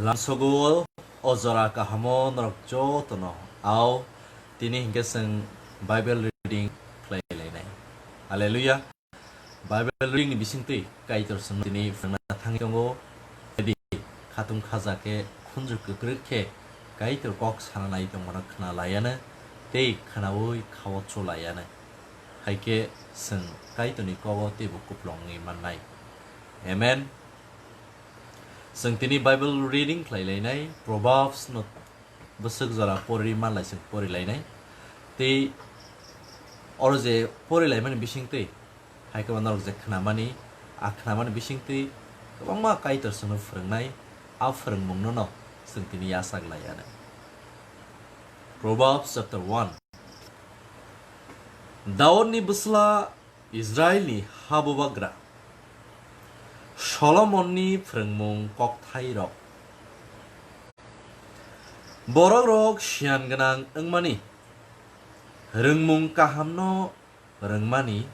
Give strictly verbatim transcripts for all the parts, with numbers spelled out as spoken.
Lamsogo o jora kahamo norok jotono au tini hinkhe chwng Bible reading khlai lainai. Hallelujah. Bible reading ni bisingtwi Kaitor chwngno tini phwrwngna thangwi tongo. Edi khatung khaja khe khunju kwkrwk khe Kaitor kok sana nai tongmano khna laiano tei khnaui khao chu laiano. Hai khe chwng Kaitorni kogo teibo kuplung wngwi mannai. Amen. Chwng tini Bible reading khlai lainai, Proverbs no bwswk jora pori manlai chwng pori lainai. Tei oro je pori laimani bisingtwi hai khe norok je khnamani, a khnamani bisingtwi kwbangma Kaitor chwngno phwrwngnai, a phwrwngmungno no chwng tini yachak laianai. Proverbs chapter one. Daudni bwsla Israilni habubagra Solomonni phwrwngmung kokthairok. Bororok siyan gwnang wngmani, rwngmung kahamno rwngmani,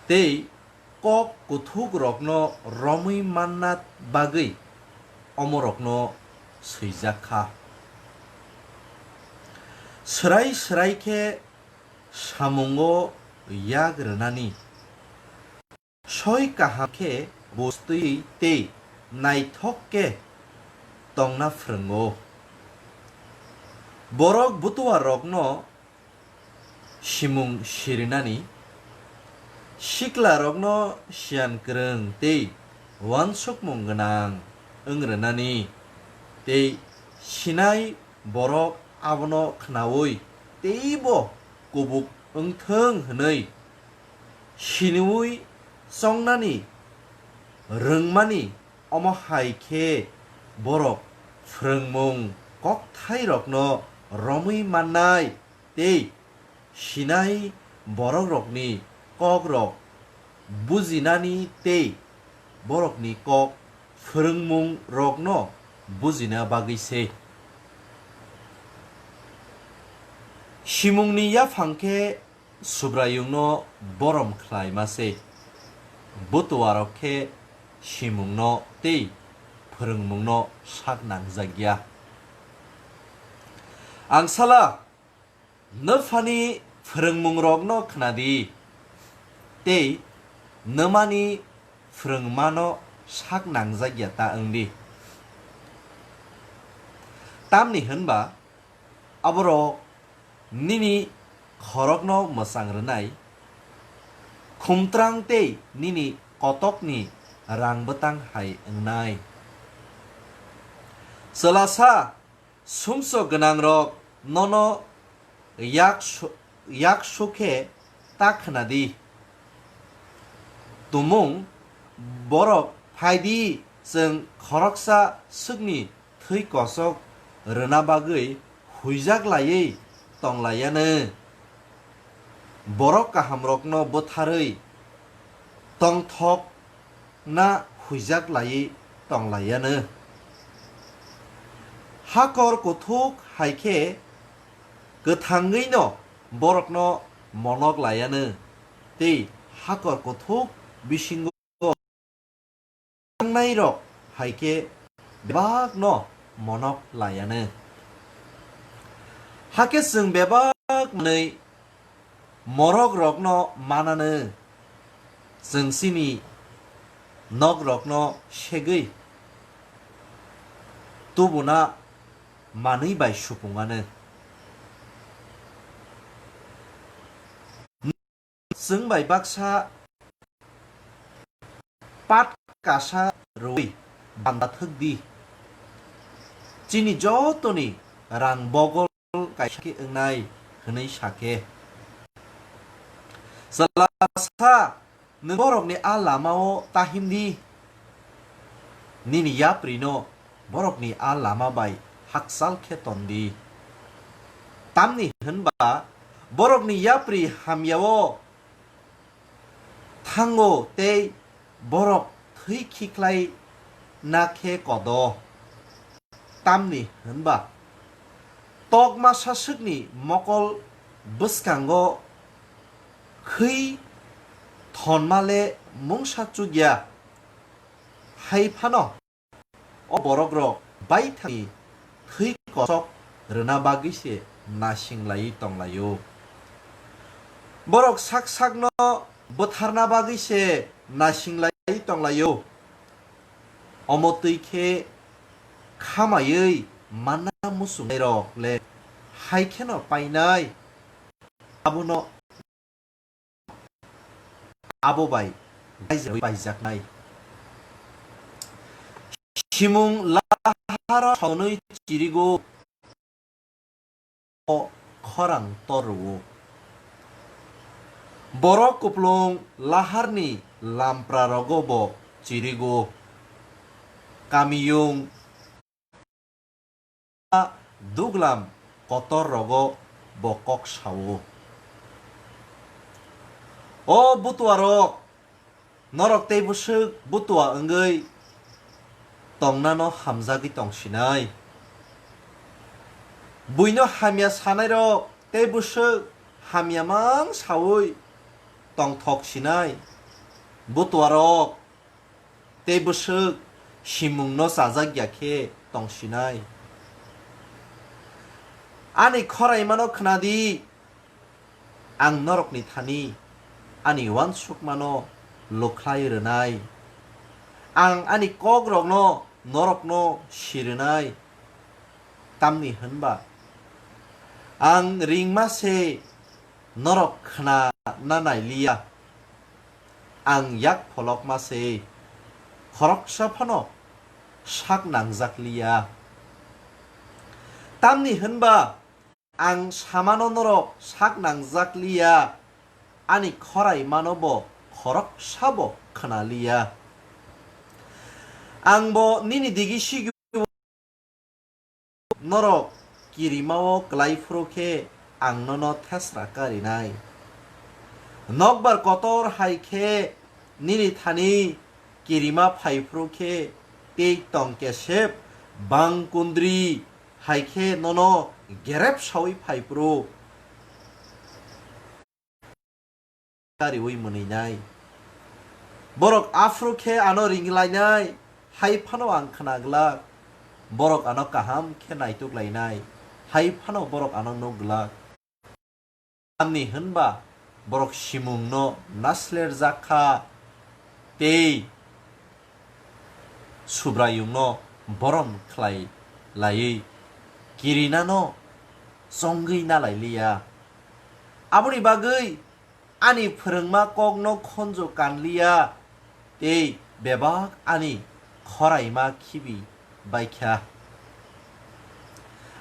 tei kok kuthukrokno romwi manna bagwi omorokno swijak kha. Swrai swrai khe samungo yak rwnani, soi kaham khe bustwi tei naithok khe tongna phwrwngo. Borok butuarokno simung sirinani, siklarokno siyan kwrwng tei uansukmung gwnang wng rwnani, tei sinai borok abono khnaui teibo kubuk wng thung hwnwi siniui chongnani rwngmani. Omo hai khe borok phwrwngmung kokthairokno romwi mannai tei sinai borokrokni kokrok bujinani tei borokni kok phwrwngmungrokno bujina bagwi se. Simungni yaphang khe Subraiyungno borom khlaima se, butuarok khe simungno tei phwrwngmungno sak nangjak ya. Angsala, nwphani phwrwngmungrokno khna di, tei nwmani phwrwngmano sak nangjak ya ta wng di. Tamni hwn ba aborok nini khorokno mwchang rwnai, khumtrang tei nini kotokni rang bwtang hai wngnai. Chwlasa sumsok gwnangrok nono yak su-, yak su khe ta khna di. Tumung borok phai di, chwng khoroksa swkni thwi kosok rwna bagwi huijak laiwi tong laianw. Borok kahamrokno bwtharwi tongthokna huijak laiwi tong laianw. Hakor kuthuk hai khe kwthangwino borokno monok laianw, tei hakor kuthuk bisingo tangnairok hai khe bebakno monok laianw. Hakhe chwng bebak manwi morokrokno mananw, chwng chini nokrokno segwi tubuna manwi bai supunganw. Chwng bai baksa pat kasa rwui banda thwk di. Chini jotoni rang bogol kaisa khe wngnai hwnwi sa khe. Chwla sa, nwng borokni a lama-o ta him di. Nini yaprino borokni a lama bai hakchal khe ton di. Tamni hwn ba borokni yapri hamya-o thango tei borok thwi khiklai na khe kodo. Tamni hwn ba tok masa swkni mokol bwskango khwi thonma le mungsa chukya. Hai phano o borok rok baithangni thwi kosok rwna bagwi se nasing laiwi tong laio. Borok sak sakno bwtharna bagwi se nasing laiwi tong laio. Omo twi khe khamaiwi manna muchungnairok le hai kheno painai, abono abo bai baijaknai. Simung laharo sonwi chirigo, o khorang tor rwo. Borok kuplung laharni lampra rogo bo chirigo. Kamiyung duglam kotor rogo bo kok sao. O butuarok, norok tei bwswk butua wngwi tongnano hamjagwi tong sinai. Buino hamya sanairok tei bwswk hamya mang saui tongthok sinai. Butuarok tei bwswk simungno chajak ya khe tong sinai. Ani khoraimano khna di, ang norokni thani ani uansukmano lukhlai rwnai. Ang ani kokrokno norokno si rwnai, tamni hwn ba ang ringma se norok khna na nai li ya. Ang yak pholokma se khoroksa phano sak nangjak li ya. Tamni hwn ba ang samano norok sak nangjak li ya, ani khoraimano bo khoroksa bo khna li ya. Ang bo nini digi sigi norok kirimao klai phuru khe ang nono thesra karinai. Nokbar kotor hai khe nini thani kirima phai phuru khe tei tong kesep bang kundri hai khe nono gerep saui phai phuru kariui mwnwinai. Borok aphuru khe ano ringlainai, hai phano ang khna glak. Borok ano kaham khe naituk lainai, hai phano borok ano nuk glak. Tamni hwn ba borok simungno naslerjak kha tei Subraiyungno borom khlai laiwi kirinano chongwi na lai li ya. Aboni bagwi ani phrwngma kokno khunju kan li ya tei bebak ani khoraima khibi bai kha.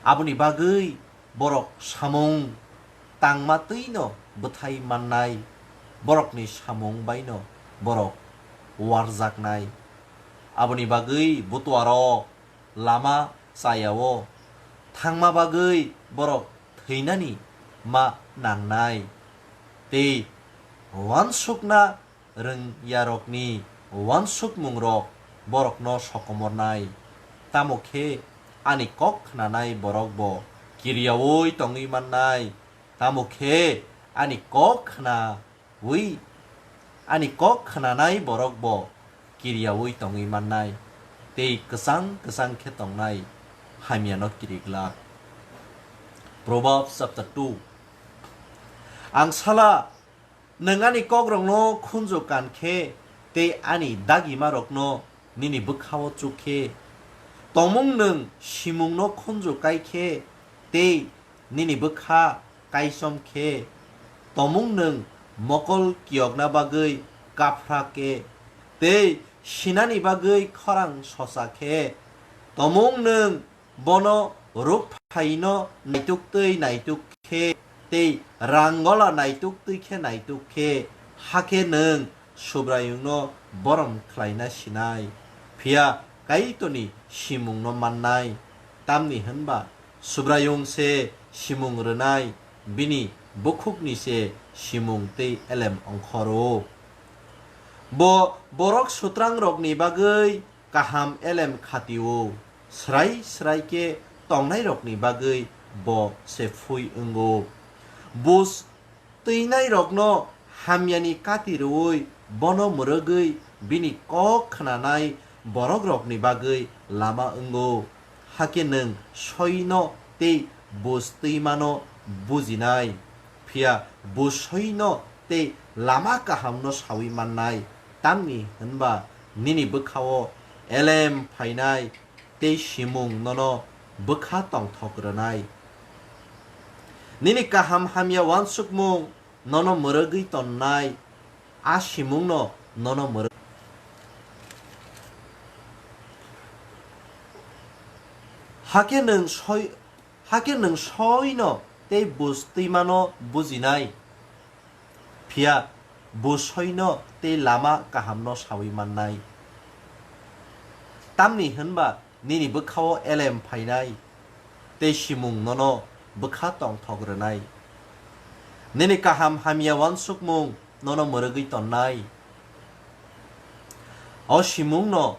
Aboni bagwi borok samung tangma twi'-no bwthai mannai, borokni samung bai'-no borok uarjaknai. Aboni bagwi butuarok lama chaya-o thangma bagwi borok thwinani ma nangnai, tei uansukna rwngyarokni uansukmungrok borokno sokomornai. Tamo khe ani kok khnanai borok bo kiriyaui tongwi mannai, tamo khe ani kok khnaui, ani kok khnanai borok bo kiriyaui tongwi mannai, tei kwchang kwchang khe tongnai hamyano kiriglak. Proverbs chapter two. Angsala, nwng ani kokrokno khunju kan khe tei ani dagimarokno nini bwkha-o chuk khe, tongmung nwng simungno khunju kai khe tei nini bwkha kaichom khe, tongmung nwng mokol kiyokna bagwi kaphra khe tei sinani bagwi khorang socha khe, tongmung nwng bono rukphaino naituk twi naituk khe tei ranggola naituk twi khe naituk khe, hakhe nwng Subraiyungno borom khlaina sinai, phiya Kaitorni simungno mannai. Tamni hwn ba Subraiyung se simung rwnai, bini bukhukni se simung tei elem ongkhoro. Bo borok sutrangrokni bagwi kaham elem khati-o, srai srai khe tongnairokni bagwi bo se phui wngo. Buj twinairokno hamyani kati rwui bono mwrwgwi bini kok khnanai borokrokni bagwi lama wngo, hakhe nwng soino tei buj twimano bujinai, phiya buj soino tei lama kahamno saui mannai, tamni hwnba nini bwkhao elem phainai tei simung nono bwkha tongthok rwnai. Nini kaham hamya uansukmung nono mwrwgwi tonnai, a simungno nono mwrwk. Hakhe nwng soi, hakhe nwng soino tei buj twimano bujinai, phiya buj soino tei lama kahamno saui mannai. Tamni hwnba nini bwkhao elem phainai tei simung nono bwkha tongthok rwnai. Nini kaham hamya uansukmung nono mwrwgwi tonnai. O simungno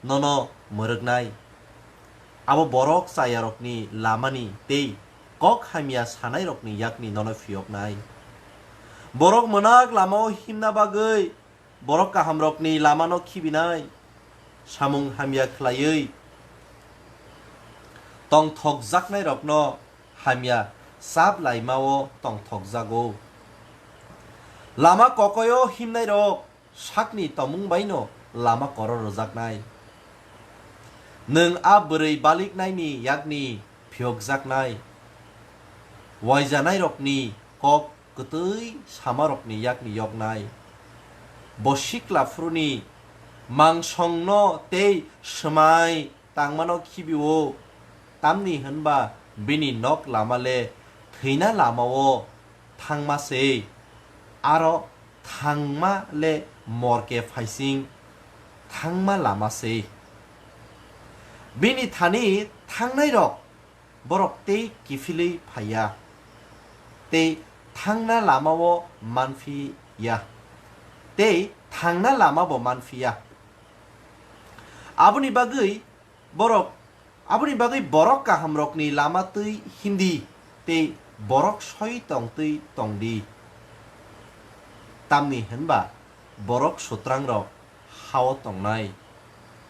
nono mwrwknai. Abo borok chayarokni lamani tei kok hamya sanairokni yakni nono phiyoknai. Borok mwnak lamao himna bagwi borok kahamrokni lamano khibinai, samung hamya khlaiwi tongthokjaknairokno hamya chap laimao tongthokjago. Lama kokoyo himnairok sakni tomung baino lama koror rwjaknai. Nwng a bwrwi baliknaini yakni phiyokjaknai, waijanairokni kok kwtwi samarokni yakni yoknai. Bo sikla phuruni mangsongno tei swmai tangmano khibio, tamni hwnba bini nok lama le thwina lamao thangma se, aro thangma le morke phaising thangma lama se. Bini thani thangnairok borok tei kiphilwi phaiya, tei thangna lamao manphiya, tei thangna lamabo manphiya. Aboni bagwi borok, aboni bagwi borok kahamrokni lama twi himdi, tei borok soi tongtwi tongdi. Tamni hwnba borok sutrangrok hao tongnai,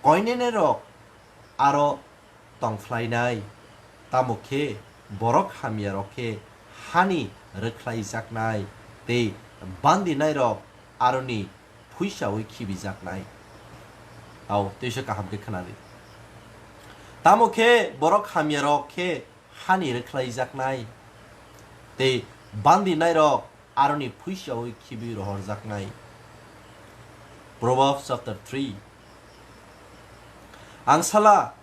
koinenerok aro tongphlainai, tamo khe borok hamyarok khe hani rwkhlaijaknai tei bandinairok aroni phuichaui khibijaknai. Au, teisa kaham khe khwnadi. Tamo khe borok hamyarok khe hani rwkhlaijaknai tei bandinairok aroni phuichaui khibi rohorjaknai. Proverbs chapter three. Angsala,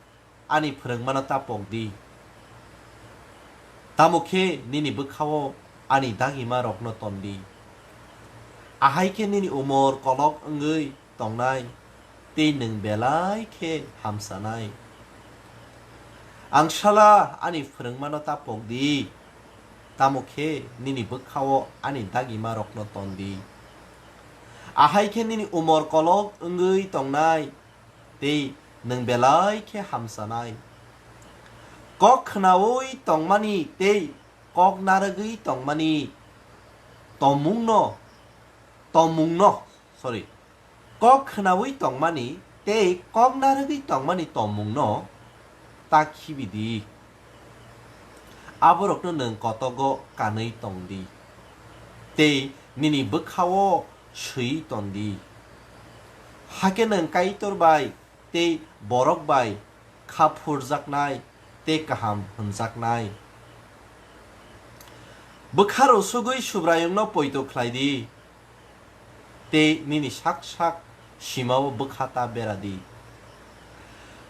ani phwrwngmano ta pokdi. Tamo khe nini bwkhao ani dagimarokno tondi. Ahai khe nini umor kolok wngwi tongnai, tei nwng belai khe hamsanai. Angsala, ani phwrwngmano ta pokdi, tamo khe nini bwkhao ani dagimarokno tondi. Ahai khe nini umor kolok wngwi tongnai, tei nwng belai khe hamsanai. Kok khnaui tongmani tei kok narwgwi tongmani tomungno, tomungno, sorry, kok khnaui tongmani tei kok narwgwi tongmani tomungno ta khibidi. Aborokno nwng kotogo kanwi tongdi, tei nini bwkhao swiwi tondi. Hakhe nwng Kaitor bai tei borok bai kha phurjaknai tei kaham hwnjaknai. Bwkha rwsugwi Subraiyungno poito khlai di, tei nini sak sak simao bwkha ta bera di.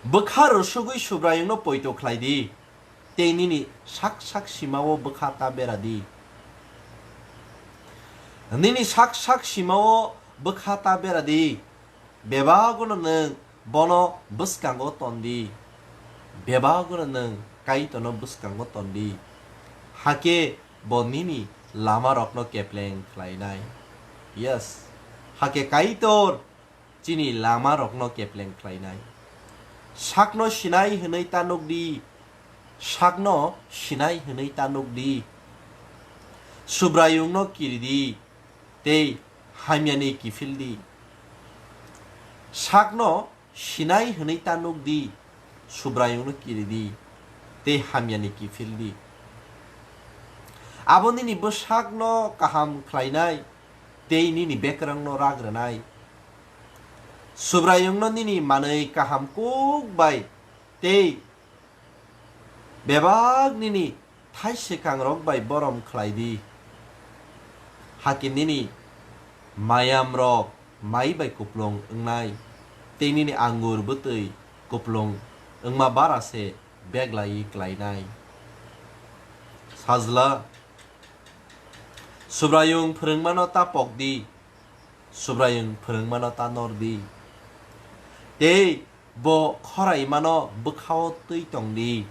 Bwkha rwsugwi Subraiyungno poito khlai di, tei nini sak sak simao bwkha ta bera di. Nini sak sak simao bwkha ta bera di. Bebagono nwng bono bwskango ton di. Bebagono nwng Kaitorno bwskango ton di. Hakhe bo nini lamarokno kepleng khlainai. Yes. Hakhe Kaitor chini lamarokno kepleng khlainai. Sakno sinai hwnwi ta nuk di. Sakno sinai hwnwi ta nuk di. Subraiyungno kiri di, tei hamyani kiphil di. Sakno sinai hwnwi ta nuk di, Subraiyungno kiri di, tei hamyani kiphil di. Abo nini bwsakno kaham khlainai tei nini bekrangno rak rwnai. Subraiyungno nini manwi kaham kuk bai tei bebak nini thaisekangrok bai borom khlai di. Hakhe nini mayamrok mai bai kuplung wngnai, tei nini angur bwtwi kuplung wngma bara se beglaiwi klainai. Sajla, Subraiyung phwrwngmano ta pok di, Subraiyung phwrwngmano ta nor di, tei bo khoraimano bwkhao twi tong di.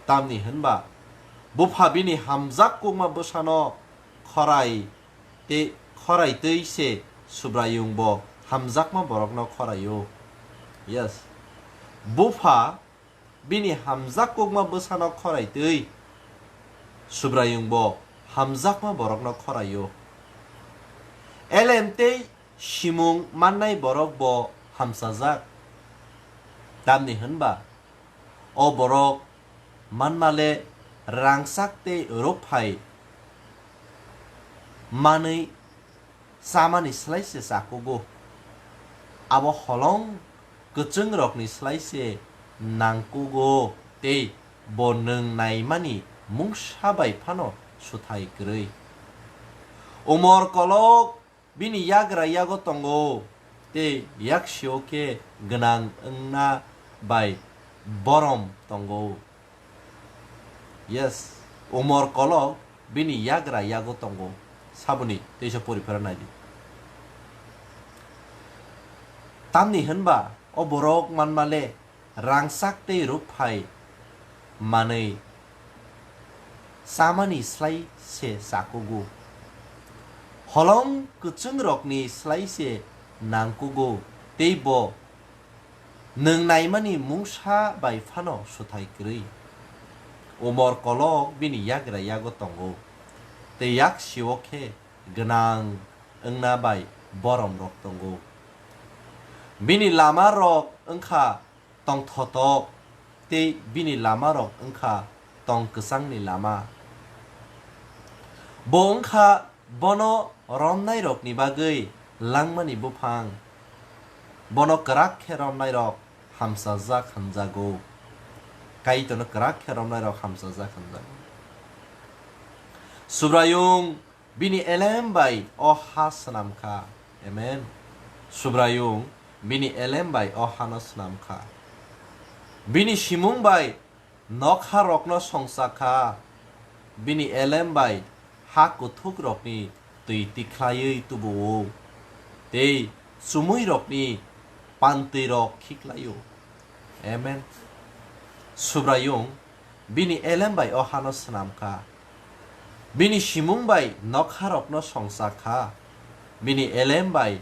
Tamni hwnba bupha bini hamjak kukma bwsano khorai tei khorai twi se Subraiyung bo hamjakma borokno khoraio. Yes, bupha bini hamjak kukma bwsano khorai twi Subraiyung bo hamjakma borokno khoraio. Elem tei simung mannai borok bo hamsajak. Tamni hwnba o borok manmale rangchak tei rukphai manwi chamani slai se chakugo. Abo holong kwchwngrokni slai se nangkugo tei bo nwng naimani mungsa bai phano suthai kwrwi. Umor kolok bini yagra yago tongo, tei yaksio khe gwnang wngna bai borom tongo. Yes, umor kolok bini yagra yago tongo. Saboni teisa pori phera nai di. Tamni hwnba o borok manmale rangchak tei rukphai manwi chamani slai se chakugo. Holong kwchwngrokni slai se nangkugo, tei bo nwng naimani mungsa bai phano suthai kwrwi. Umor kolok bini yagra yago tongo, tei yaksio khe gwnang wngna bai boromrok tongo. Bini lamarok wngkha tongthotok, tei bini lamarok wngkha tong kwchangni lama. Bo wngkha bono romnairokni bagwi langmani buphang. Bono kwrak khe romnairok hamsajak hwnjago. Kaitorno kwrak khe romnairok hamsajak hwnjago. Subraiyung bini elem bai o ha swnam kha. Amen. Subraiyung bini elem bai o hano swnam kha. Bini simung bai nokharokno songcha kha. Bini elem bai ha kuthukrokni twi tikhlaiwi tubu-o, tei chumuirokni pantwirok khiklai-o. Amen. Subraiyung bini elem bai o hano swnam kha. Bini simung bai nokharokno songcha kha. Bini elem bai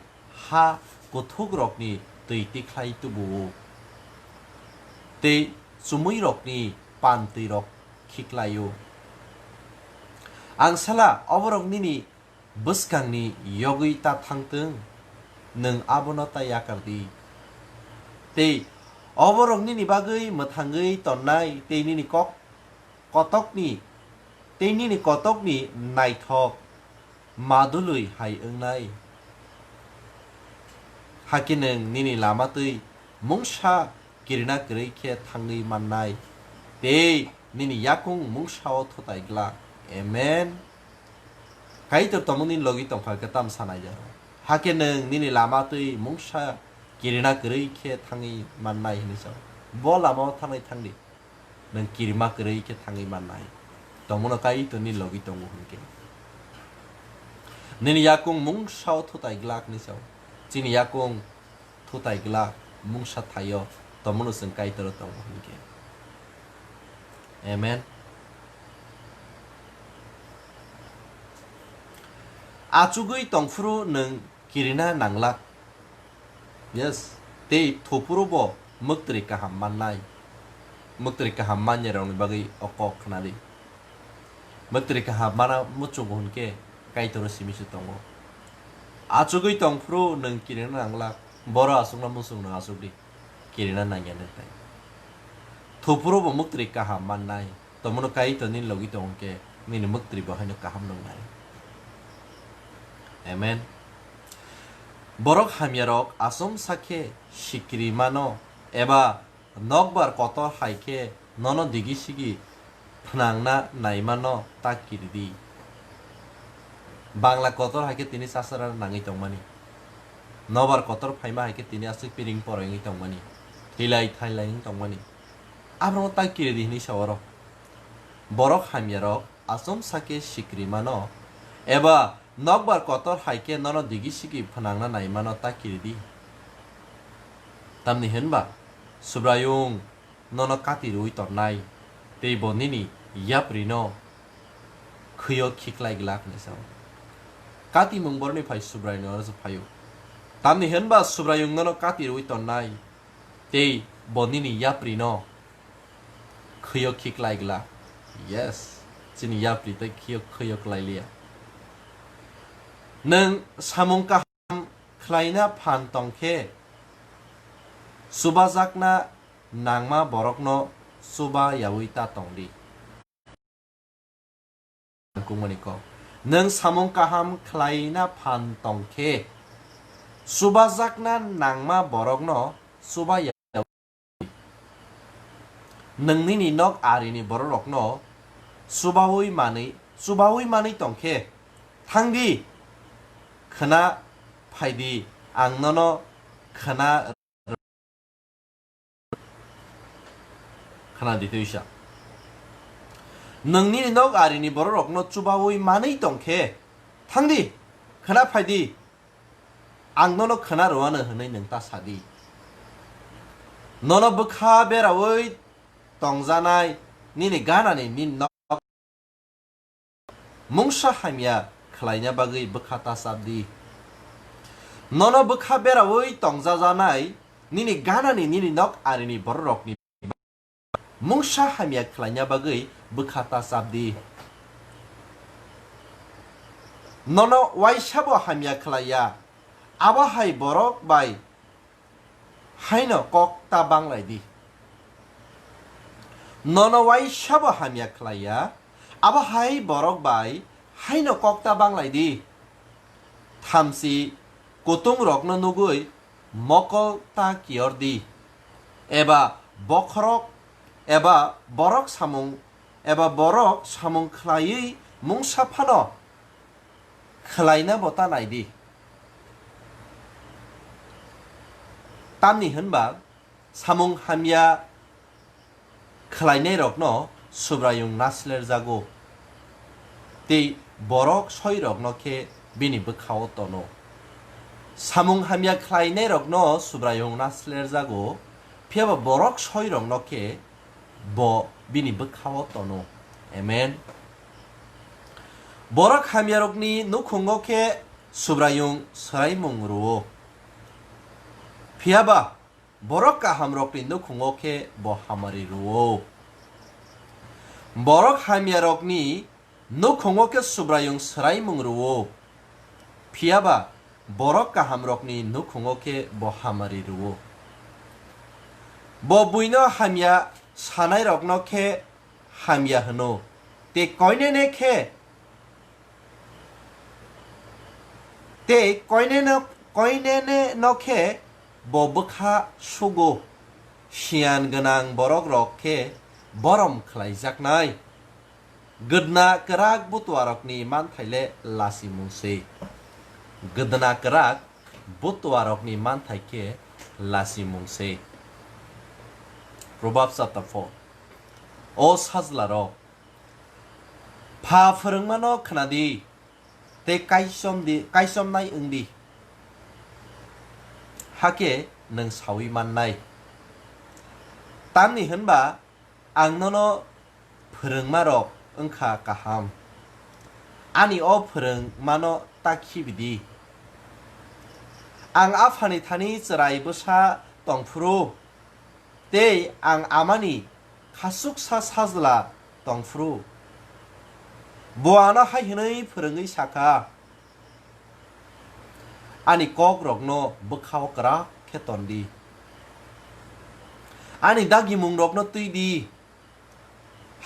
ha kuthukrokni twi tikhlai tubu-o, tei chumuirokni pantwirok khiklai-o. Angsala, oborok nini bwskangni yogwi ta thangtwng, nwng abono ta yakar di. Tei oborok nini bagwi mwthangwi tonnai tei nini kok kotokni, tei nini kotokni naithok madulwi hai wngnai. Hakhe nwng nini lama twi mungsa kirina kwrwi khe thangwi mannai, tei nini yakung mungsa-o thutai glak. Amen. Kaitor tongmani logi tongkha khe tam sanai jaro. Hakhe nwng nini lama twi mungsa kirina kwrwi khe thangwi mannai hwnwi sao. Bo lama-o thangnai thangdi. Nwng kirima kwrwi khe thangwi mannai. Tongmano Kaitor ni logi tongo hwnkhe. Nini yakung mungsa-o thutai glak hwnwi sao. Chini yakung thutai glak mungsa thaio, tongmano chwng Kaitoro tongo hwnkhe. Amen. Achugwi tongphuru nwng kirina nanglak. Yes, tei thuphuru bo mwktwrwi kaham mannai. Mwktwrwi kaham manyairokni bagwi o kok khnadi. Mwktwrwi kaham mana muchungo hwnkhe Kaitoro simi se tongo. Achugwi tongphuru nwng kirina nanglak. Boro aswkno muchungno achukdi, kirina nangya nuknai. Thuphuru bo muktri kaham mannai, tomono kai to nini logi tongkhe nini muktri bo haino kaham nuknai. Amen. Borok hamyarok achomsa khe sikiri mano, eba nokbar kotor hai khe nono digi sigi phnangna naimano ta kiridi. Bangla kotor hai khe tini chasara nangwi tongmani. Nobar kotor phaima hai khe tini aswk piring poro wngwi tongmani. Thilai thailai wngwi tongmani. Abono ta kiridi hinwi sa oro. Borok hamyarok achomsa khe sikiri mano, eba nokbar kotor hai khe nono digi sigi phnangna naimano ta kiridi. Tamni hwnba Subraiyung nono kati rwui tonnai, tei bo nini yaprino khwio khiklai glak hinwi sao. Katimung borokni phai Subraiyung oro se phaio. Tamni hwnba Subraiyung nono kati rwui tonnai, tei bo nini yaprino khwio khiklai glak. Yes, chini yapri tei khwio, khwio klai liya. Nwng samung kaham khlaina phan tong khe, chubajakna nangma borokno chuba yaui ta tong di. Kungmani kok. Nwng samung kaham khlaina phan tong khe, chubajakna nangma borokno chuba ya-, nwng nini nok arini bororokno chubaui manwi, chubaui manwi tong khe, thang di, khwna phai di, ang nono khwna Khna di twi sa. Nwng nini nok arini bororokno chubaui manwi tong khe, thang di, khna phai di, ang nono khna rwano hwnwi nwng ta sa di. Nono bwkha beraui tongjanai nini ganani nini nok mungsa hamya khlaina bagwi bwkha ta chap di. Nono bwkha beraui tongjajanai nini ganani nini nok arini bororokni mungsa hamya khlaina bagwi bwkha ta chap di. Nono waisa bo hamya khlai ya, abo hai borok bai haino kok ta banglai di. Nono waisa bo hamya khlai ya, abo hai borok bai haino kok ta banglai di. Thamchi kutung rokno nugui mokol ta kiyor di, eba bokhorok eba borok samung, eba borok samung khlaiwi mungsa phano khlaina bo ta nai di. Tamni hwnba samung hamya khlainairokno Subraiyung naslerjago, tei borok soirokno khe bini bwkhao tono. Samung hamya khlainairokno Subraiyung naslerjago, phiyaba borok soirokno khe bo bini bwkhao tono. Amen. Borok hamyarokni nukhungo khe Subraiyung swraimung rwo, phiyaba borok kahamrokni nukhungo khe bo hamari rwo. Borok hamyarokni nukhungo khe Subraiyung swraimung rwo, phiyaba borok kahamrokni nukhungo khe bo hamari rwo. Bo buino hamya sanairokno khe hamya hwno, tei koinene khe, tei koineno, koinene no khe bo bwkha sugo. Siyan gwnang borokrok khe borom khlaijaknai. Gwdna kwrak butuarokni manthai le lasimung se. Gwdna kwrak butuarokni manthai khe lasimung se. Proverbs chapter four. O sajlarok, pha phwrwngmano khna di, tei kaichom di, kaichomnai wng di, hakhe nwng saui mannai. Tamni hwnba ang nono phwrwngmarok wng kha kaham. Ani o phwrwngmano ta khibi di. Ang aphani thani chwrai bwsa tong phuru, tei ang amani khachuksa sajla tong phuru, bo ano hai hwnwi phwrwngwi sa kha, ani kokrokno bwkhao kwrak ton di. Ani dagimungrokno twi di,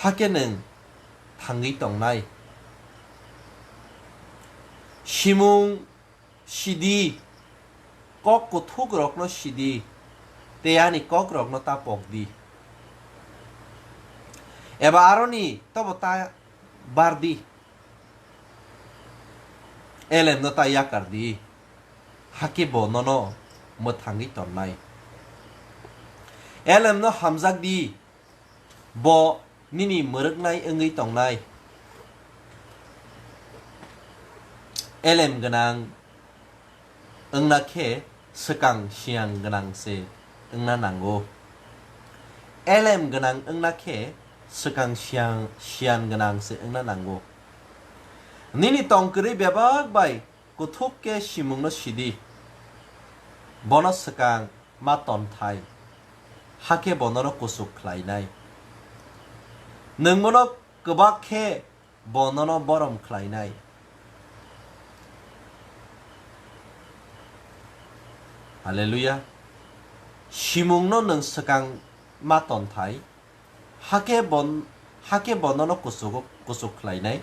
hakhe nwng thangwi tongnai. Simung sidi, kok kuthukrokno sidi, tei ani kokrokno ta pokdi. Eba aroni tobo ta bardi. Elemno ta yakardi, hakhe bo nono mwthangwi tonnai. Elemno hamjakdi, bo nini mwrwknai wngwi tongnai. Elem gwnang wngna khe swkang siyan gwnang se wngna nango. Elem gwnang wngna khe swkang siyan, siyan gwnang se wngna nango. Nini tongkwrwi bebak bai kuthuk khe simungno sidi, bono swkang ma tonthai, hakhe bo nono kuchuk khlainai. Nwng bono kwbak khe bo nono borom khlainai. Haleluya! Simungno nwng swkang ma tonthai, hakhe bon-, hakhe bo nono kuchugo-, kuchuk khlainai,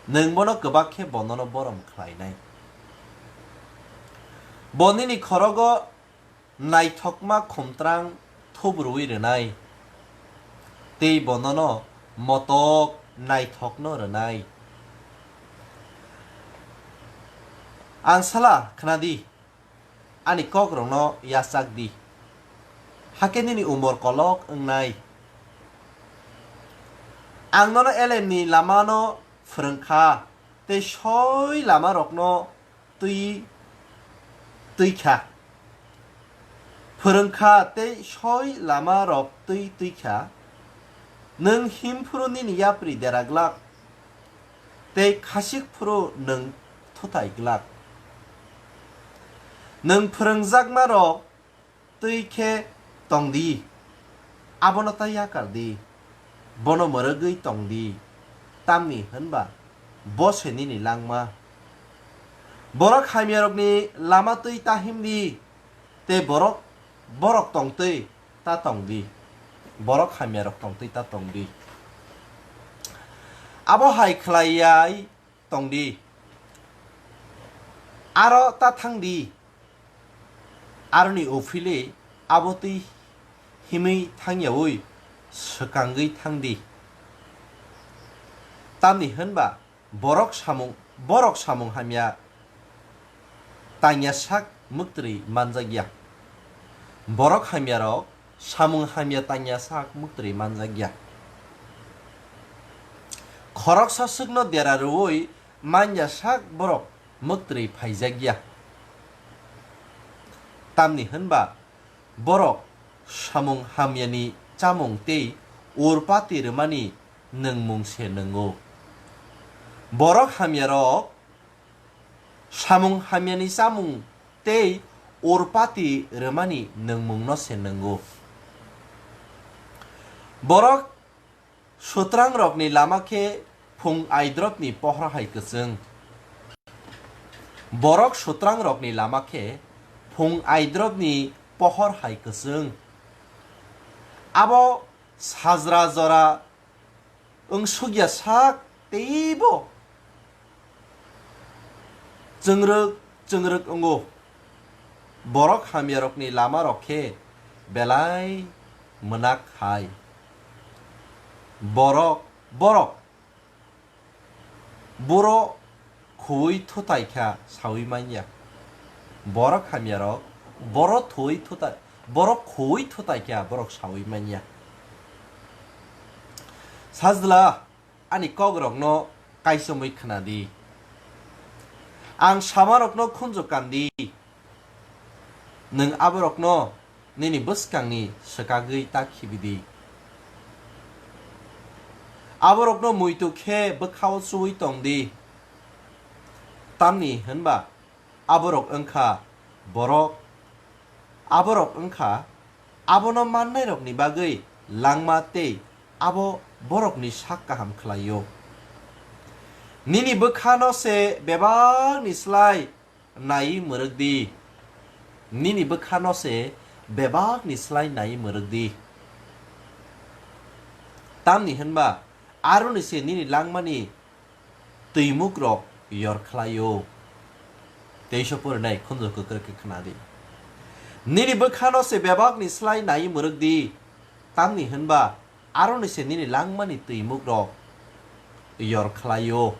nwng bono kwbak khe bo nono borom khlainai. Bo nini khorogo naithokma khumtrang thubrwi rwnai, tei bo nono motok naithokno rwnai. Angsala khna di, ani kokrokno yachak di, hakhe nini umor kolok wngnai. Ang nono elemni lamano phrwng kha, tei soi lamarokno twi, twi kha. Phrwng kha tei soi lamarok twi, twi kha. Nwng him phuru nini yapri dera glak, tei khasik phuru nwng thutai glak. Nwng phrwngjakmarok twi khe tong di, abono ta yakar di, bono mwrwgwi tong di, tamni hwn ba bo se nini langma. Borok hamyarokni lama twi ta him di, tei borok, borok tong twi ta tong di, borok hamyarok tong twi ta tong di. Abo hai khlai yai tong di. Aro ta thang di. Aroni uphili abo twi himwi thang yaui swkangwi thang di. Tamni hwn ba borok samung, borok samung hamya tangya sak mwktwrwi manjak ya. Borok hamyarok samung hamya tangya sak mwktwrwi manjak ya. Khoroksa swkno dera rwui manya sak borok mwktwrwi phaijak ya. Tamni hwn ba borok samung hamyani chamung tei urpati rwmani nwngmung se nwngo. Borok hamyarok samung hamyani chamung tei urpati rwmani nwngmungno se nwngo. Borok sutrangrokni lama khe phung aidropni pohor hai kwchwng. Borok sutrangrokni lama khe phung aidropni pohor hai kwchwng. Abo sajra jora wngsukya sak teibo chwngrwk chwngrwk wngo. Borok hamyarokni lamarok khe belai mwnak hai. Borok, borok boro khuwi thutai kha saui manya. Borok hamyarok boro thuwi thutai, borok khuwi thutai kha borok saui manya. Sajla ani kokrokno kaichomwi khna di. Ang samarokno khunju kan di. Nwng aborokno nini bwskangni swkagwi ta khibi di. Aborokno muitu khe bwkhao chuwi tong di. Tamni hwn ba aborok wng kha borok, aborok wng kha abono mannairokni bagwi langma tei abo borokni sak kaham khlai-o. Nini bwkhano se bebakni slai naiwi mwrwk di. Nini bwkhano se bebakni slái naiwi mwrwk di. Tamni hwn ba aroni se nini langmani twimukrok yor khlai-o. Teisa porinai khunju kwkrwi khe khna di. Nini bwkhano se bebakni slái naiwi mwrwk di, tamni hwn ba aroni se nini langmani twimukrok yor khlai-o.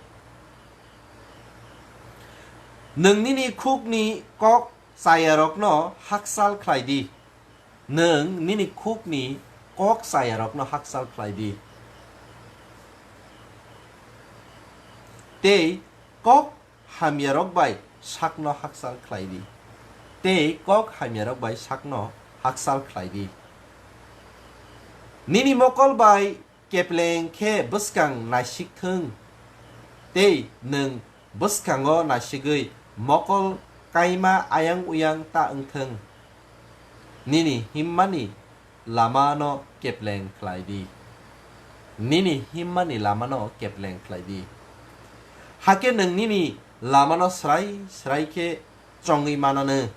Nwng nini khukni kok chayarokno hakchal khlai di. Nwng nini khukni kok chayarokno hakchal khlai di, tei kok hamyarok bai sakno hakchal khlai di, tei kok hamyarok bai sakno hakchal khlai di. Nini mokol bai kepleng khe bwskang naisik thung, tei nwng bwskango naisigwi mokol kaima ayang uyang ta wng thung. Nini himmani lamano kepleng khlai di. Nini himmani lamano kepleng khlai di. Hakhe nwng nini lamano srai srai khe chongwi mananw.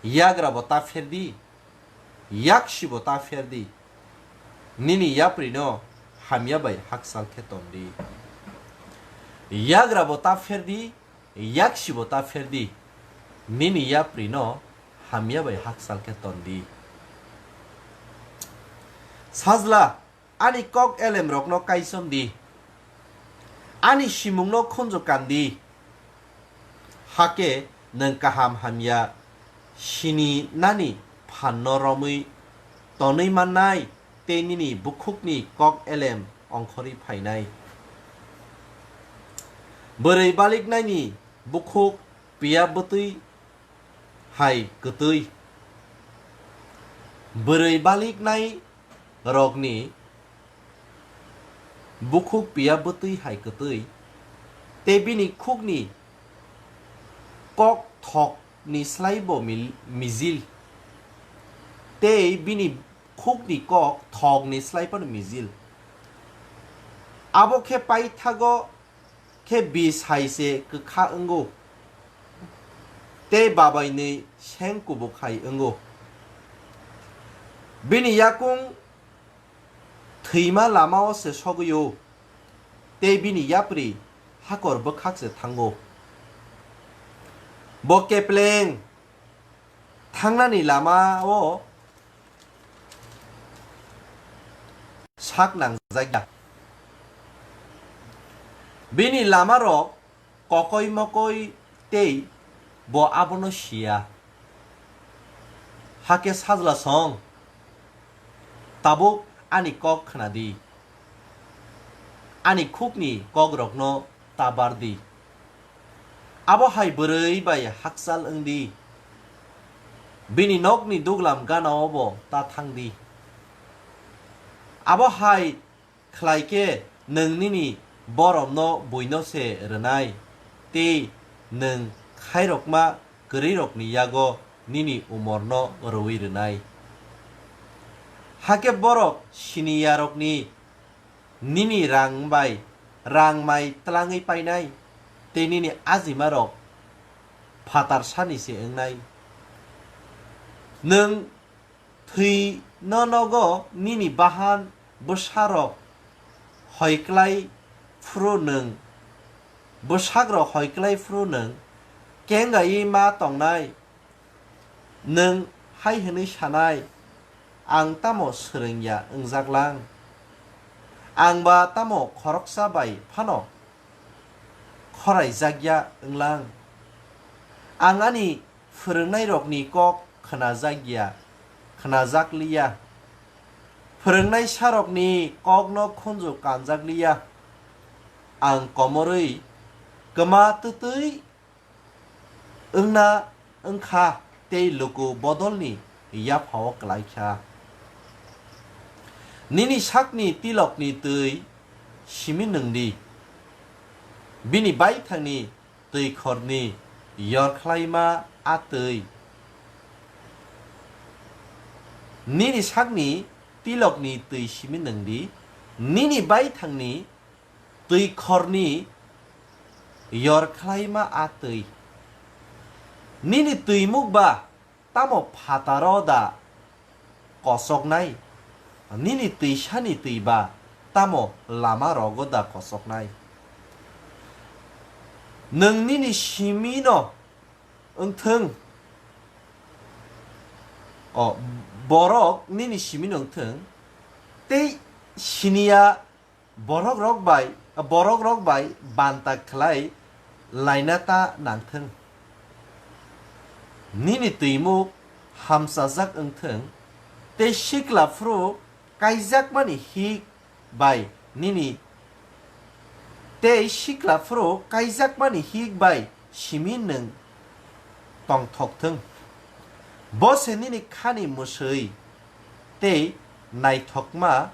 Yagra bo ta pher di, yaksi bo ta pher di. Nini yaprino hamya bai hakchal khe ton di. Yagra bo ta pher di, yaksi bo ta pher di. Nini yaprino hamya bai hakchal khe ton di. Sajla, ani kok elemrokno kaichom di, ani simungno khunju kan di. Hakhe nwng kaham hamya sininani phanno romwi tonwi mannai, tei nini bukhukni kok elem ongkhorwi phainai. Bwrwi baliknaini bukhuk piya bwtwi hai kwtwi. Bwrwi baliknai rokni bukhuk piya bwtwi hai kwtwi, tei bini khukni kok thokni slai bo mil-, mijil, tei bini khukni kok thokni slai phano mijil. Abo khe paithago khe bis hai se kwkha wngo, tei babainwi seng kubuk hai wngo. Bini yakung thwima lamao se sogwi-o, tei bini yapri hakor bwkhak se thango. Bo kepleng thangnani lamao sak nangjakya. Bini lamarok kokoi mokoi tei bo abono siya. Hakhe sajla song, tabuk ani kok khna di, ani khukni kokrokno ta bar di. Abo hai bwrwi bai hakchal wng di, bini nokni duglam ganao bo ta thang di. Abo hai khlai khe nwng nini boromno buino se rwnai, tei nwng khairokma kwrwirokni yago nini umorno rwui rwnai. Hakhe borok siniyarokni nini rang bai rang mai tlangwi painai, tei nini ajimarok phatarsani se wngnai. Nwng thwino nogo nini bahan bwsarok hoiklai phuru nwng, bwsakrok hoiklai phuru nwng kengaiwi ma tongnai. Nwng hai hwnwi sanai, "Ang tamo swrwngya wngjak lang? Ang ba tamo khoroksa bai phano khoraijakya wng lang? Ang ani phwrwngnairokni kok khnajakya, khnajak liya. Phwrwngnaisarokni kokno khunju kanjak liya. Ang komorwi kwma twtwi wngna wng kha tei luku bodolni yaphao klai kha." Nini sakni tilokni twi simi nwng di, bini baithangni twi khorni yor khlaima a twi. Nini sakni tilokni twi simi nwng di, nini baithangni twi khorni yor khlaima a twi. Nini twimuk ba tamo phataro da kosoknai? Nini twisani twi ba tamo lama rogo da kosoknai? Nwng nini simino wngthwng, o, borok nini simino wngthwng, tei siniya borok rok bai, borok rok bai banta khlai laina ta nangthwng. Nini twimuk hamchajak wngthwng, tei sikla phuru kaijakmani hik bai nini, tei sikla phuru kaijakmani hik bai simi nwng tongthokthwng. Bo se nini khani mwswi tei naithokma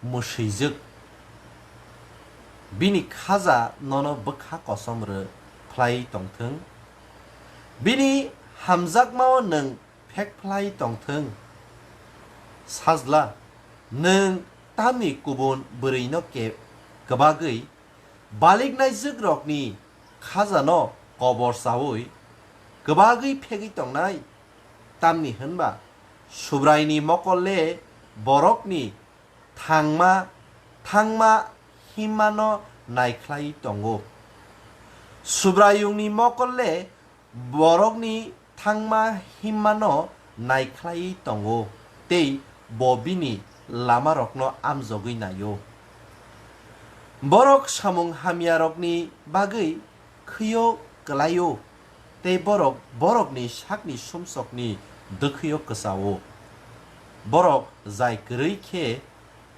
mwswijwk. Bini khaja nono bwkha kosom rw phlai tongthwng. Bini hamjakmao nwng phek phlai tongthwng. Sajla, nwng tamni kubun bwrwino ke-, kwbagwi baliknai jwkrokni khajano kobor chaui kwbagwi phegwi tongnai? Tamni hwnba Subraini mokol le borokni thangma, thangma himmano naikhlai tongo. Subraiyungni mokol le borokni thangma himmano naikhlai tongo, tei bo bini lamarokno amjogwi naio. Borok samung hamyarokni bagwi khwio kwlaio, tei borok borokni sakni sumsokni dwkhwio kwchao. Borok jai kwrwi khe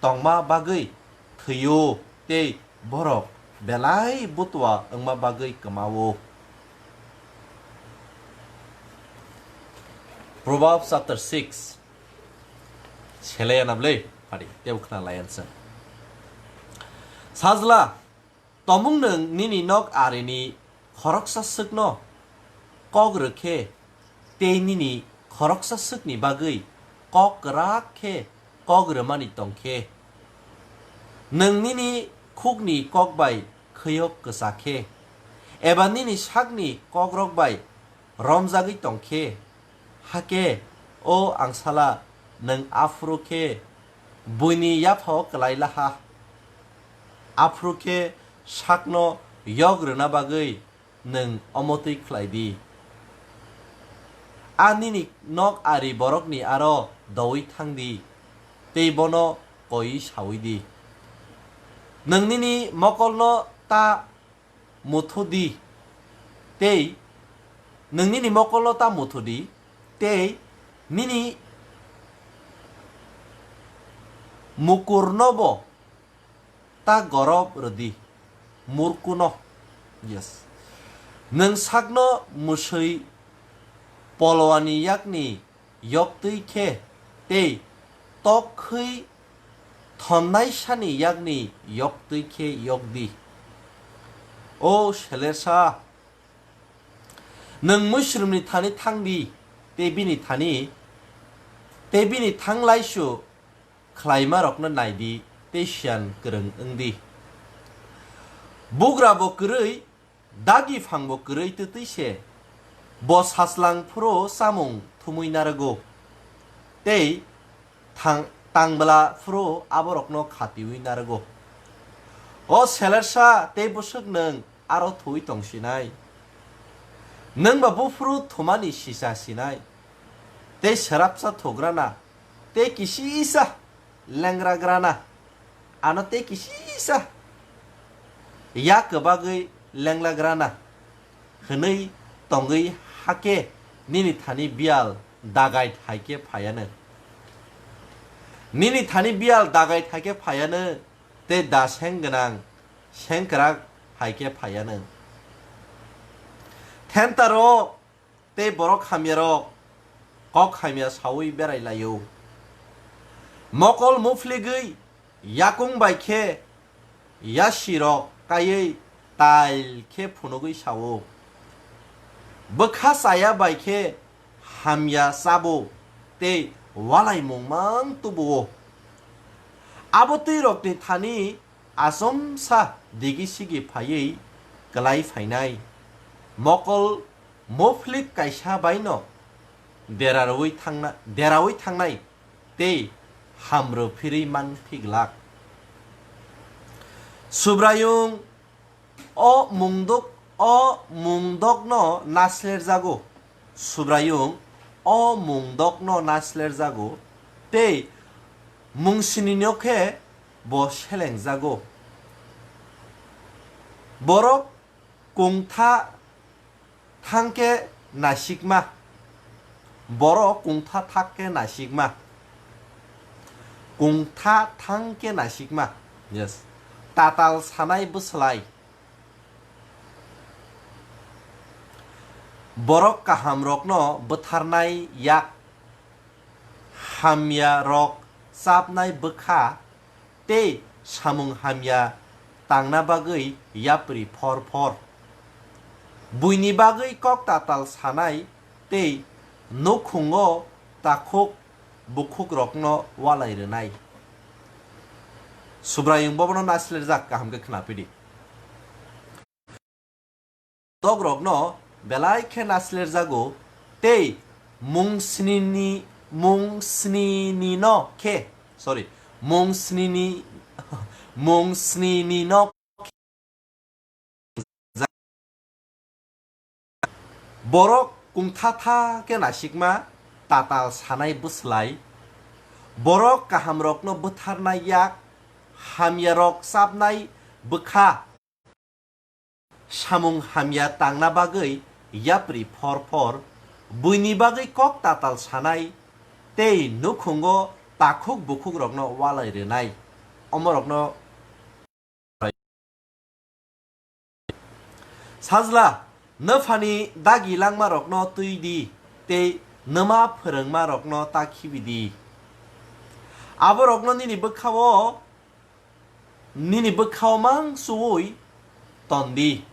tongma bagwi thwio, tei borok belai butua wngma bagwi kwmao. Proverbs chapter six. Selai anam le, pari, tebo khna lai ansa. Sajla, tomung nwng nini nok arini khoroksa swkno kok rw khe, tei nini khoroksa swkni bagwi kok kwrak khe kok rwmani tong khe, nwng nini khukni kok bai khwiyok kwcha khe, eba nini sakni kokrok bai romjagwi tong khe, hakhe, o angsala, nwng aphuru khe buini yaphao kwlai laha. Aphuru khe sakno yok rwna bagwi nwng omo twi khlai di. A nini nok ari borokni aro doui thang di, tei bono koiwi saui di. Nwng nini mokolno ta muthu di, tei nwng nini mokolno ta muthu di, tei nini mukurnobo ta gorob rwdi, murkuno. Yes. Nwng sakno mwswi polwani yakni yoktwi khe tei tok khwi thonnaisani yakni yoktwi khe yok di. O selersa, nwng muisrumni thani thang di, tei bini thani, tei bini thanglaisu khlaimarokno nai di tei siyan kwrwng wng di. Bugra bo kwrwi, dagi phang bo kwrwi twtwi se, bo sachlang phuru chamung thumui narwgo, tei thang-, tangbwla phuru aborokno khatiui narwgo. O selersa tei bwswk nwng aro thuui tong sinai? Nwng ba buphuru thumani sisa sinai, tei srapsa thugrana, tei kisisa lengra grana, ano tei kisisa ya kwbagwi lengla grana hwnwi tongwi hakhe nini thani biyal dagai thaikhe phaiyanw. Nini thani biyal dagai thaikhe phaiyanw, tei da seng gwnang sengkwrak haikhe phaiyanw. Thentaro tei borok hamyarok kok hamya saui berai laio. Mokol muphlwgwi yakung bai khe yasirok kaiwi tail khe phunugwi sao. Bwkha chaya bai khe hamya chabo tei walaimung mang tubuo. Abo twi rokni thani achomsa digi sigi phaiwi kwlai phainai. Mokol mophlwk kaisa baino deraui thangna-, deraui thangnai tei hamrw phirwi man phiglak. Subraiyung o mungdok, o mungdokno naslerjago. Subraiyung o mungdokno naslerjago, tei mungsnino khe bo selengjago. Borok kungtha thangkhe nasikma. Borok kungtha thangkhe nasikma. Kungtha thangkhe nasikma. Yes. Tatal sanai bwslai. Borok kahamrokno bwtharnai yak, hamyarok chapnai bwkha, tei samung hamya tangna bagwi yapri phor phor. Buini bagwi kok tatal sanai tei nukhungo takhuk bukhukrokno walai rwnai. Subraiyung bobono naslerjak, kaham khe khna phidi. Dokrokno belai khe naslerjago, tei mung snini, mung snini no khe, sorry, mung snini, mung snini no Borok kungthatha khe nasikma, tatal sanai bwslai. Borok kahamrokno bwtharnai yak, hamyarok chapnai bwkha. Samung hamya tangna bagwi yapri phor phor, buini bagwi kok tatal sanai, tei nukhungo takhuk bukhukrokno walai rwnai. Omorokno Sajla, nwphani dagi langmarokno twi di, tei nwma phwrwngmarokno ta khibi di. Aborokno nini bwkha-o, nini bwkha-o mang chuwi ton di,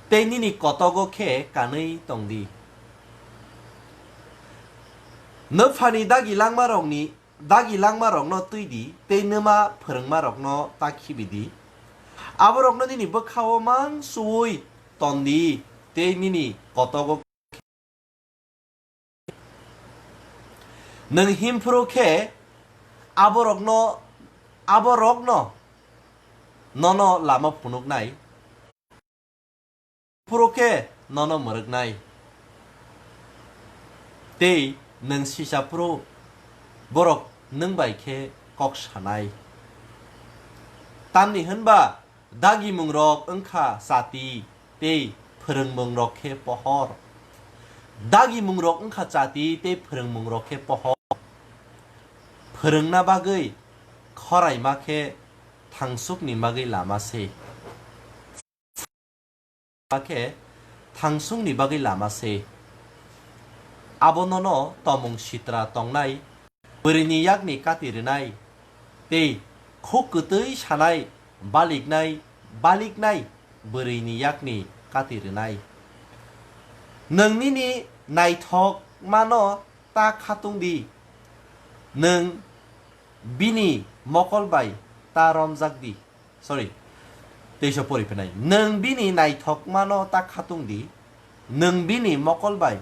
tei nini kotogo khe kanwi tong di. Nwphani dagi langmarokni Dagi langmarokno twi di, tei nwma phwrwngmarokno ta khibi di. Aborokno nini bwkha-o mang chuwi ton di, tei nini kotogo. Nwng him phuru khe aborokno, aborokno nono lama phunuknai. Phuru khe nono mwrwknai. Tei nwng sisa phuru borok nwng bai khe kok sanai. Tamni hwn ba dagimungrok wng kha chati tei phwrwngmungrok khe pohor. Dagimungrok wng kha chati tei phwrwngmungrok khe pohor. Phwrwngna bagwi khoraima khe thangsukni bagwi lama se. Khe thangsungni bagwi lama se. Abo nono tomung sitra tongnai bwrwini yakni kati rwnai, tei khuk kwtwi sanai baliknai, baliknai bwrwini yakni kati rwnai. Nwng nini naithokmano ta khatung di, nwng bini mokol bai ta romjak di. Sorry, teisa pori phinai. Nwng bini naithokmano ta khatung di, nwng bini mokol bai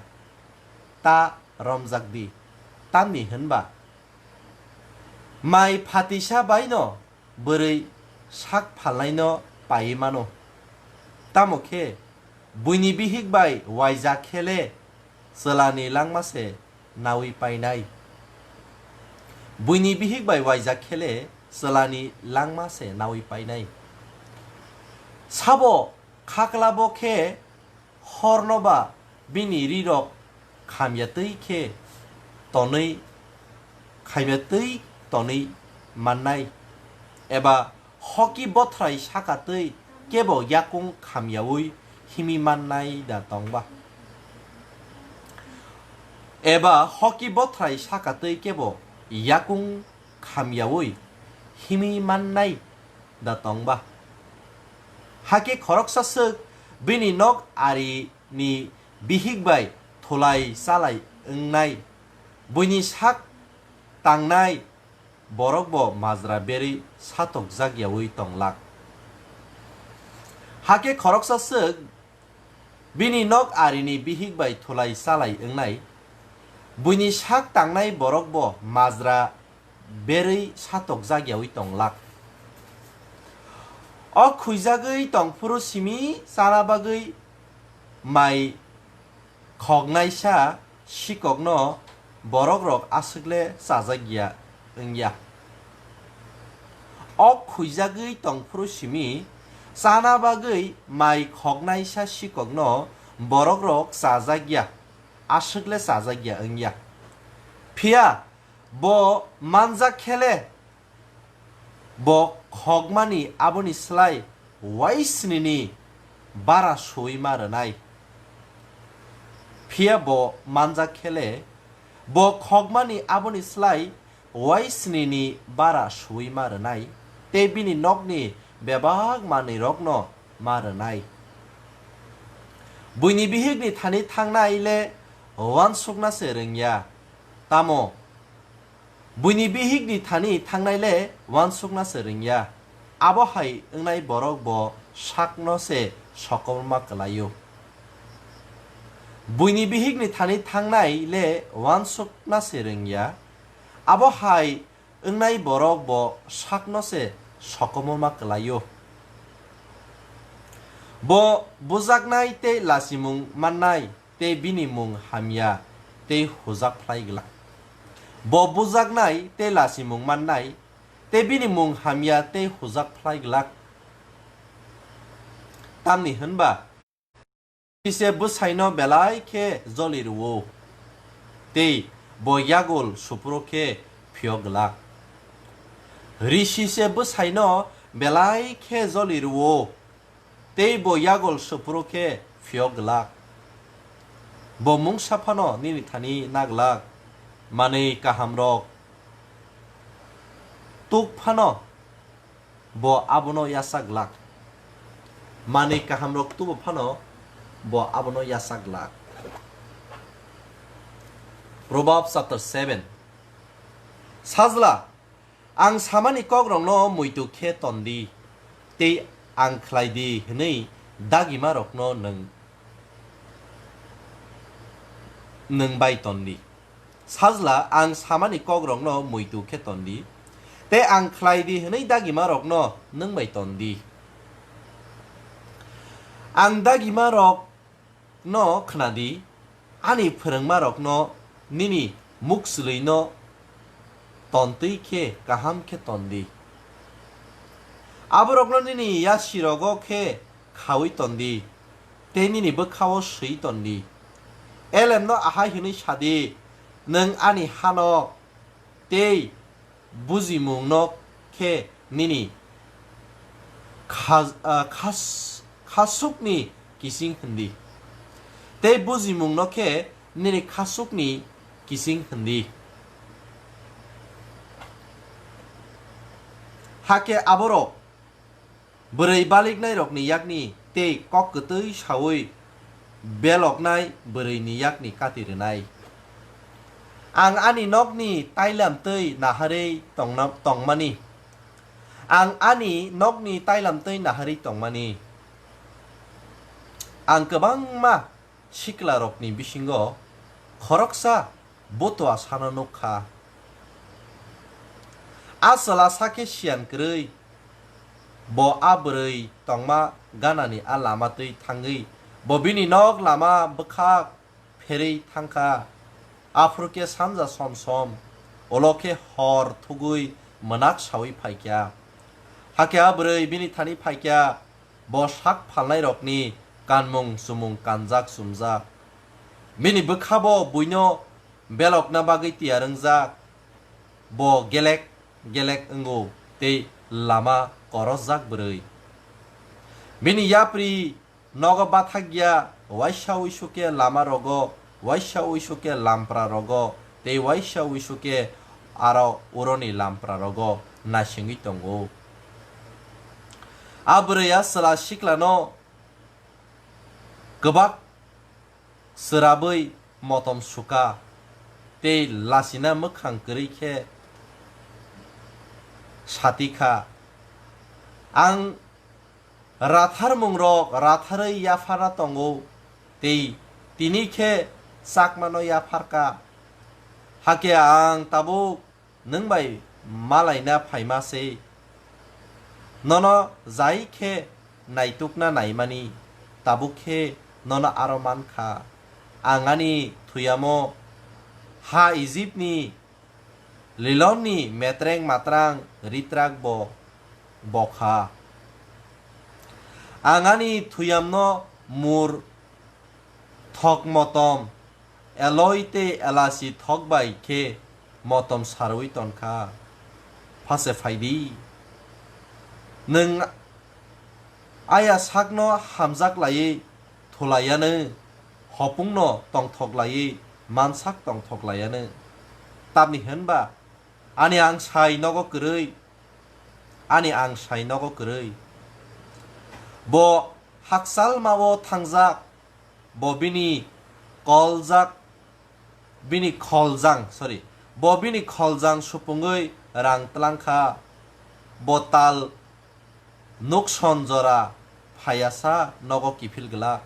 ta romjak di. Tamni hwn ba mai phatisa bai no bwrwi sak phalnaino paiwi mano. Tamo khe buini bihik bai waijak khe le chwlani langma se nawi painai. Buini bihik bai waijak khe le chwlani langma se nawi painai. Sabo khaklabo khe horno ba bini rirok khamya twi khe tonwi, khamya twi tonwi mannai, eba hoki bothrai saka twi kebo yakung khamyaui himwi mannai da tong ba? Eba hoki bothrai saka twi kebo yakung khamyaui himwi mannai da tong ba? Hakhe khoroksa swk bini nok ari ni bihik bai thulai chalai wngnai, buini sak tangnai borok bo majra berwi satokjak yaui tong lak. Hakhe khoroksa swk bini nok arini bihik bai thulai chalai wngnai, Buini sak tangnai borok bo majra berwi satokjak yaui tong lak. O khuijagwi tong phuru simi chana bagwi mai khoknaisa sikokno borokrok aswk le chajak ya wng ya. O khuijagwi tong phuru simi chana bagwi mai khoknaisa sikokno borokrok chajak ya, aswk le chajak ya wng ya. Phiya bo manjak khe le, bo khokmani aboni slai waisnini bara suui ma rwnai. Phiya bo manjak khe le, bo khokmani aboni slai waisnini bara suui ma rwnai, tei bini nokni bebak manwirokno ma rwnai. Buini bihikni thani thangnai le uansukna se rwng ya, tamo buini bihikni thani thangnai le uansukna se rwng ya. Abo hai wngnai borok bo sakno se sokomorma kwlai-o. Buini bihikni thani thangnai le uansukna se rwng ya. Abo hai wngnai borok bo sakno se sokomorma kwlai-o. Bo bujaknai tei lachimung mannai, tei bini mung hamya tei hujak phlai glak. Bo bujaknai tei lachimung mannai, tei bini mung hamya tei hujak phlai glak. Tamni hwn ba, Risi se bwsaino belai khe joli rw-o, tei bo yagul suphuru khe phiyok glak. Risi se bwsaino belai khe joli rw-o, tei bo yagul suphuru khe phiyok glak. Bo mungsa phano nini thani na glak, manwi kahamrok tuk phano bo abono yachak glak. Manwi kahamrok tubu phano bo abono yachak glak. Proverbs chapter seven. Sajla, ang samani kokrokno muitu khe ton di, tei ang khlai di hwnwi dagimarokno nwng, nwng bai ton di. Sajla, ang samani kokrokno muitu khe ton di, tei ang khlai di hwnwi dagimarokno nwng bai ton di. Ang dagimarokno khna di, ani phrwngmarokno nini mukchwlwino ton twi khe kaham khe ton di. Aborokno nini yasirogo khe khaui ton di, tei nini bwkha-o swi ton di. Elemno ahai hwnwi sa di, nwng ani hano tei bujimungno khe nini kha-, ah, khas-, khasukni kising hwn di, tei bujimungno khe nini khasukni kising hwn di. Hakhe aborok bwrwi baliknairokni yakni tei kok kwtwi saui beloknai bwrwini yakni kati rwnai. Ang ani nokni tailam twi naharwi tongna-, tongmani. Ang ani nokni tailam twi naharwi tongmani. Ang kwbangma siklarokni bisingo khoroksa butua sano nuk kha. A chwla sa khe siyan kwrwi, bo a bwrwi tongma ganani a lama twi thangwi, bo bini nok lama bwkhak pherwi thang kha. Aphuru khe sanja som som, ulo khe hor thugwi mwnak saui phai kha. Hakhe a bwrwi bini thani phai kha. Bo sak phalnairokni kanmung chumung kanjak chumjak. Bini bwkhabo buino belokna bagwi tiyar wngjak. Bo gelek gelek wngo tei lama korosjak bwrwi. Bini yapri nogo bathakya, waisa uisu khe lama rogo, waisa uisu khe lampra rogo, tei waisa uisu khe aro uroni lampra rogo naisingwi tongo. A bwrwi a chwla siklano kwbak chwrabwi motom sukha tei lachina mwkhang kwrwi khe sati kha, "Ang ratharmungrok ratharwi yapharna tongo, tei tini khe chakmano yapharkha." Hakhe ang tabuk nwng bai malaina phaima se. Nono jai khe naitukna naimani, tabuk khe nono aro man kha. Ang ani thuyamo ha Ijipni lilonni metreng matrang ritrak bo bokha. Ang ani thuyamno mur thok motom, eloi tei elasi thok bai khe motom sarwi tonkha. Phase phaidi. Nwng aya sakno hamjak laiwi thulaiyano, hopungno tongthok laiwi mansak tongthok laiyano. Tamni hwnba ani angsai nogo kwrwi, ani angsai nogo kwrwi. Bo hakchalmao thangjak, bo bini koljak, bini kholjang, sorry, bo bini kholjang supungwi rang tlangkha. Bo tal nukson jora phaiya sa nogo kiphil glak.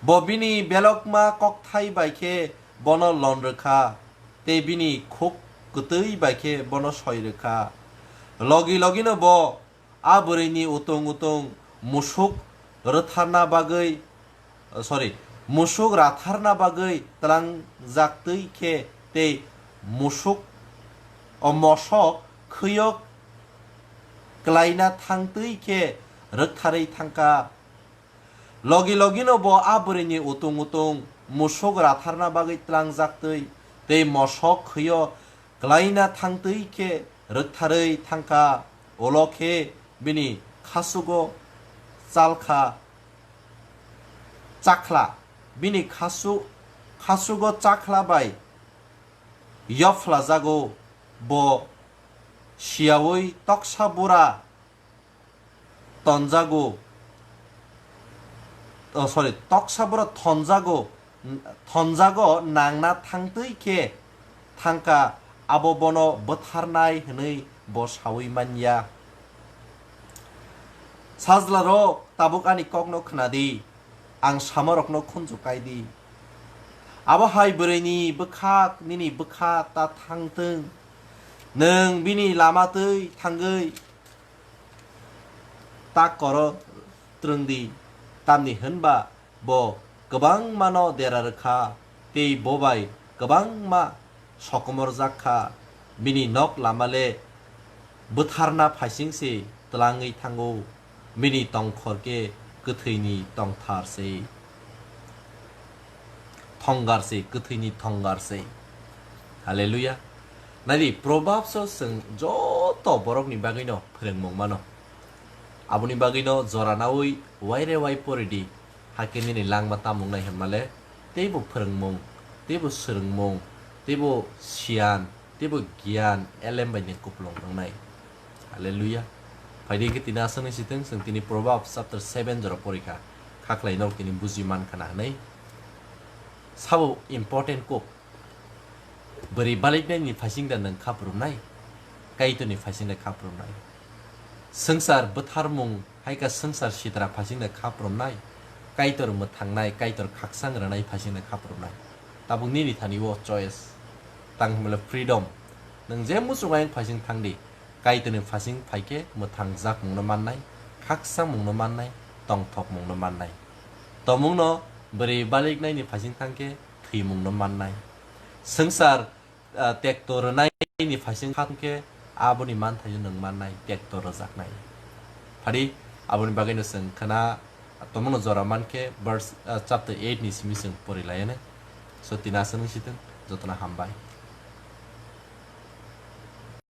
Bo bini belokma kokthai bai khe bono lon rwkha, tei bini khuk kwtwi bai khe bono soi rwkha. Logi logino bo a bwrwini utung utung musuk rwtharna bagwi, sorry, musuk ratharna bagwi tlangjaktwi khe tei musuk, o mosok khwiyok klaina thangtwi khe rwktharwi thangkha. Logi logino bo a bwrwini utung utung musuk ratharna bagwi tlangjaktwi tei mosok khwiyok klaina thangtwi khe rwktharwi thangkha. Ulo khe bini khasugo chalkha chakhla, bini khasu-, khasugo chakhla bai yophlajago, bo siyaui toksa bura tonjago, oh, sorry, toksa bura thonjago, thonjago nangna thangtwi khe thangkha, abo bono bwtharnai hwnwi bo saui man ya. Sajlarok, tabuk ani kokno khna di, ang samarokno khunju kai di. Abo hai bwrwini bwkhak nini bwkha ta thang thung, nwng bini lama twi thangwi ta koro twrwng di, tamni hwnba bo kwbangmano dera rwkha, tei bo bai kwbangma sokomorjak kha. Bini nok lama le bwtharna phaising se twlangwi thango, bini tongkhor khe kwthwini tongthar se, thonggar se, kwthwini thonggar se. Hallelujah. Nai di, Proverbs o chwng joto borokni bagwino phrwngmung mano. Aboni bagwino jora naui waire wai pori di, hakhe nini langma tamung nai hwnmale, teibo phrwngmung, teibo swrwngmung, teibo siyan, teibo giyan elem bai ni kupulung wngnai. Hallelujah. Phaidi khe tini aswk nai sitwng, chwng tini Proverbs chapter seven jora porikha, khaklai norok tini buji mankha na hwnwi. Sabo important kok. Bwrwi baliknaini phaisingda nwng khaprumnai, Kaitorni phaisingda khaprumnai. Swngchar bwtharmung hai kha swngchar sitra phaisingda khaprumnai, Kaitor mwthangnai, Kaitor khaksang rwnai phaisingda khaprumnai. Tabuk nini thani o choice, tang hwnmale freedom. Nwng je muchung ayang phaising thang di, Kaitorni phaising phai khe mwthangjak mungno mannai, khaksa mungno mannai, tongthok mungno mannai. Tomungno bwrwi baliknaini phaising thang khe thwimungno mannai. Swngchar, ah, tekto rwnaini phaising thang khe aboni manthaino nwng mannai, tekto rwjaknai. Phadi aboni bagwino chwng khna tomungno jora man khe verse, ah, chapter eight ni simi chwng pori laianw. So tini aswk nung sitwng, jotono hambai.